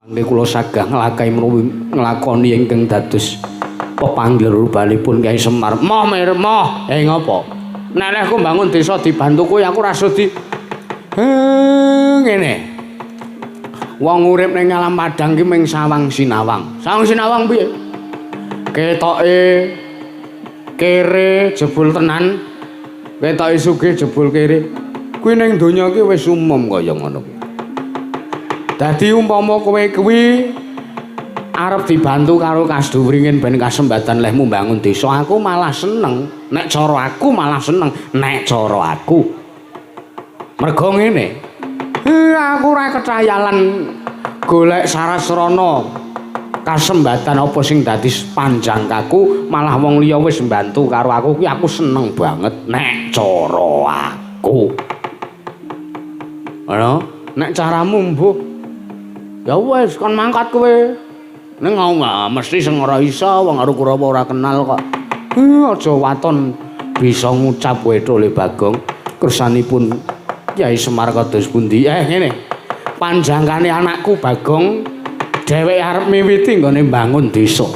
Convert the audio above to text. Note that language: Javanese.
Mangke kula sagah nglakahi menawi nglakoni ingkang dados pepanggil rubanipun Kyai Semar. Moh mir moh. Eh ngopo? Nek leh aku mbangun desa dibantu kowe aku ora sudi. Ngene. Wong urip ning alam padang ki ming sawang sinawang. Sawang sinawang piye? Ketoke kere jebul tenan. Ketoke sugih jebul kere. Kuwi ning donya ki wis umum kaya ngono kuwi. Dadi umpama kowe kuwi arep dibantu karo Kasdu Wringin ben kasembatan lehmu mbangun desa, aku malah seneng. Nek cara aku malah seneng, nek cara aku. Mergo ngene. Aku ora ketayalan golek sarasrana kasembatan apa sing dadi panjang kaku, malah wong liya wis mbantu karo aku kuwi aku seneng banget nek cara aku. Ngono? Nek caramu mbuh. Ya wis kon mangkat kowe. Ning mesti sing ora iso wong karo Kurawa ora kenal kok. Aja waton bisa ngucap kowe Tole Bagong. Kersanipun Kyai Semar kados pundi? Ngene. Panjangkane anakku Bagong dheweke arep miwiti nggone mbangun desa.